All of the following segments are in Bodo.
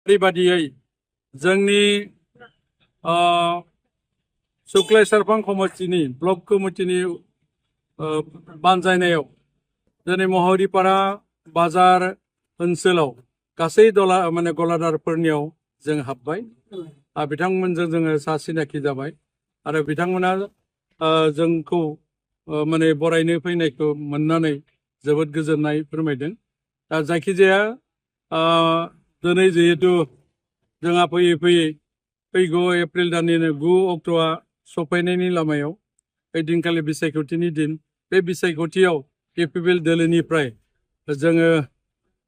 ओरैबायदियै जोंनि सुक्लाय सेरफां कमिटिनि ब्लक कमिटिनि बानजायनायाव दिनै महरीपारा बाजार ओनसोलाव गासै गलादारफोरनियाव जों हाबबाय बिथांमोनजों जोङो सा सिनाखि जाबाय आरो बिथांमोना जोंखौ बरायनो फैनायखौ मोननानै जोबोद गोजोननाय फोरमायदों। दा जायखिजाया दिनै जिहेतु जोंहा फैयै फैयै फैगौ एप्रिल दाननि 9 अक्ट'आ सफैनायनि लामायाव ओइदिनखालि बिसायख'थिनि दिन बे बिसायख'थियाव केपिपिएल दोलोनिफ्राय जोङो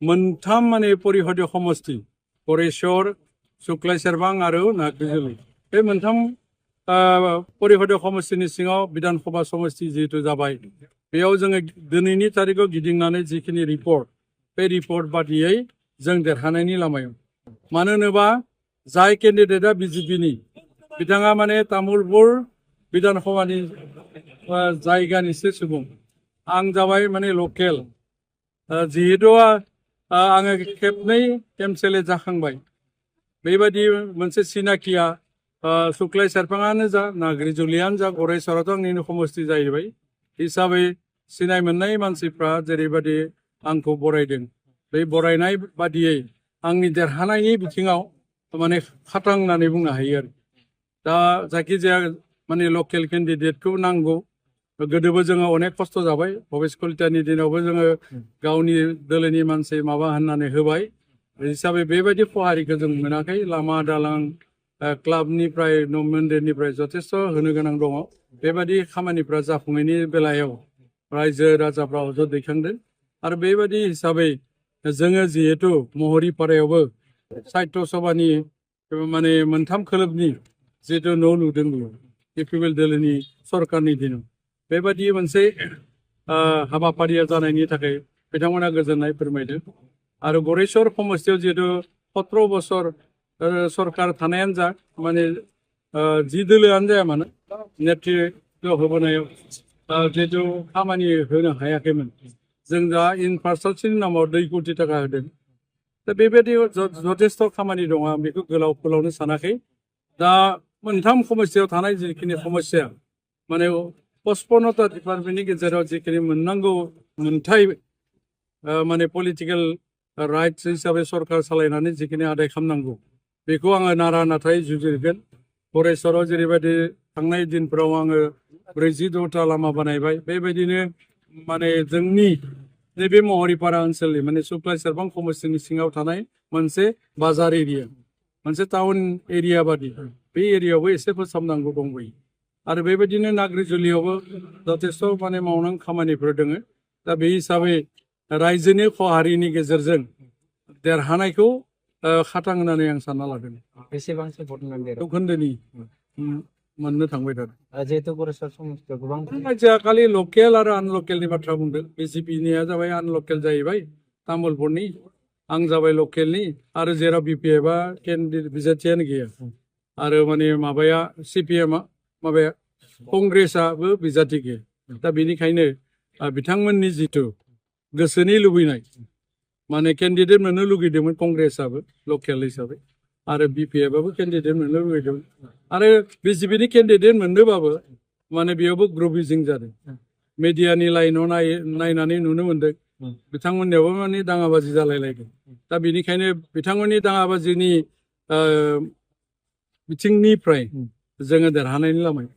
मोनथाम परिषदीय समष्टि गरेस्वर सुक्लाय सेरफां आरो नाग्रिजुलि बे मोनथाम परिषदीय समष्टिनि सिङाव बिधानसभा समष्टि जिहेतु जाबाय बेयाव जोङो दिनैनि तारिखआव गिदिंनानै जिखिनि रिपर्ट बे रिपर्ट बादियै जों देरहानायनि लामायाव मानो होनोबा जाय केन्डिडेटआ बिजेपिनि बिथाङा तामुलपुर बिधानसभानि जायगानिसो सुबुं आं जाबाय लकेल जिहेतु आङो खेबनै एमसिएलए जाखांबाय बेबायदि मोनसे सिनाखिया सुक्लाय सेरफाङानो जा नाग्रिजुलियानो जा गरेस्वराथ' आंनिनो समष्टि जाहैबाय हिसाबै सिनाय मोननाय मानसिफ्रा जेरैबायदि आंखौ बरायदों बे बरायनाय बादियै आंनि देरहानायनि बिथिङाव खाथां होननानै बुंनो हायो आरो दा जायखिजाया लकेल केन्डिडेटखौ नांगौ गोदोबो जोङो अनेक खस्थ' जाबाय भबेश कलितानि दिनावबो जोङो गावनि दोलोनि मानसि माबा होननानै होबाय हिसाबै बेबायदि खहारिखौ जों मोनाखै लामा दालां क्लाबनिफ्राय मन्दिरनिफ्राय जथेस्थ' होनो गोनां दङ बेबायदि खामानिफ्रा जाफुंनायनि बेलायाव रायजो राजाफ्रा अजद दैखांदों आरो बेबायदि हिसाबै जोङो जिहेतु महरीपारायावबो साहित्य सभानि मोनथाम खोलोबनि जिहेतु न' लुदों केपिपिएल दोलोनि सरकारनि दिनाव बेबायदि मोनसे हाबाफारिया जानायनि थाखाय बिथांमोना गोजोननाय फोरमायदों आरो गरेस्वर समष्टियाव जिहेतु 17 बोसोर सरकार थानायानो जा जि दोलोआनो जाया मानो नेतृत्व होबोनायाव जिहेतु खामानि होनो हायाखैमोन जों दा इनफ्रास्ट्राक्चारनि नामाव 2 कोटि थाखा होदों दा बेबायदि जथेस्थ' खामानि दङ आं बेखौ गोलाव फोलावनो सानाखै दा मोनथाम समष्टियाव थानाय जिखिनि समस्या 55टा डिपार्टमेन्टनि गेजेराव जिखिनि मोननांगौ मोनथाय पलिटिकेल राइट्स हिसाबै सरकार सालायनानै जिखिनि आदाय खालामनांगौ बेखौ आङो नारा नाथाय जुजिगोन गरेस्वराव जेरैबायदि थांनाय दिनफोराव आङो 46टा लामा बानायबाय बेबायदिनो जोंनि नैबे महरीपारा ओनसोलनि सुक्लाय सेरफां समष्टिनि सिङाव थानाय मोनसे बाजार एरिया मोनसे टाउन एरिया बादि बे एरियायावबो एसे फोसाबनांगौ दंबायो आरो बेबायदिनो नाग्रिजुलियावबो जथेस्थ' मावनां खामानिफोर दङ दा बे हिसाबै रायजोनि खहारिनि गेजेरजों देरहानायखौ खाथां होननानै आं सानना लादों। बेसेबांसो भट मोनदों? जौखोन्दोनि मोननो थांबाय थादों जिहेतु गरेस्वर समष्टियाव गोबां रायजोआ खालि लकेल आरो आनलकेलनि बाथ्रा बुंदों बिजेपिनिया जाबाय आनलकेल जाहैबाय तामुलपुरनि आं जाबाय लकेलनि आरो जेराव बिपिएफआ केन्डिडेट बिजाथियानो गैया आरो माबाया सिपिएमआ माबाया कंग्रेसआबो बिजाथि गैया दा बेनिखायनो बिथांमोननि जिथु गोसोनि लुबैनाय केन्डिडेट मोननो लुगैदोंमोन कंग्रेसआबो लकेल हिसाबै आरो बिपिएफआबो केन्डिडेट मोननो लुगैदोंमोन आरो बिजेपिनि केन्डिडेट मोनदोंबाबो बेयावबो ग्रुपिजिं जादों मिडियानि लाइनाव नायनानै नुनो मोन्दों बिथांमोननियावबो दाङाबाजि जालायलायदों दा बेनिखायनो बिथांमोननि दाङाबाजिनि बिथिंनिफ्राय जोङो देरहानायनि लामायाव